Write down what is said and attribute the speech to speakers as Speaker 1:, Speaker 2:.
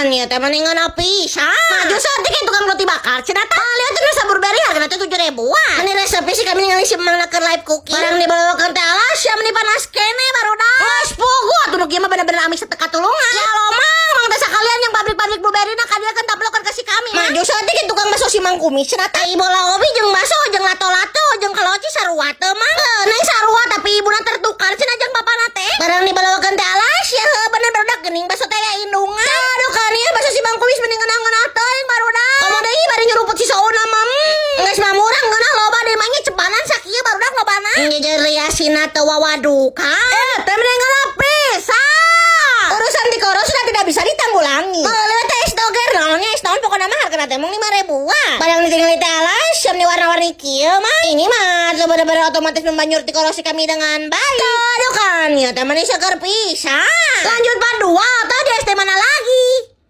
Speaker 1: Ieu teh meni ngeunah pisan. Maju saeutik yang tukang roti bakar cenah tah. Lihat tuh rasa blueberry hargana teh 7 ribuan. Meni resep sih kami ningali si Mang keur live cooking. Barang dibawakeun teh, alas ya, meni panas keneh, barudak. Geus puguh atuh, nu kieu mah bener-bener amik sateu katulungan. Ya lo Mang, Mang teh sakalian yang pabrik-pabrik blueberry na kadieu kan taplokan kasih kami. Maju saeutik yang tukang bakso si Mang Kumis cenah tah. Bola obi jeung bakso jeung lato-lato jeung kaloci sarua teu, Mang? Heuh, neng sarua, tapi ibuna tertukar cenah jeung bapana teh. Barang dibalawakeun teh, alas ya, heuh, bener, barudak, geuning bakso teh aya indungan. Aduh kan ieu bakso si Mang Kumis mending ngeunah-ngeunah teuing, barudak. Komo deui bari nyuruput si souna mah. Geus mah murah, ngeunah, loba deui mah nya, cepanan sakieu, barudak, lobana. Jejer riasina teu wawadukan. Eh, teh mending ngeunah pisan. Urusan tikoro sudah tidak bisa ditanggulangi. Oh, lewat teh es doger naonnya, es naon pokoknya mah hargana teh mung 5 ribuan. Barang ditinggali teh, alas, siap nih warna-warni kieu mah. Ini mah tuh bener-bener otomatis membanyur tikoro si kami dengan baik. Aduh kan, ya teh manis seger pisan. Lanjut part 2 atau di SD mana lagi?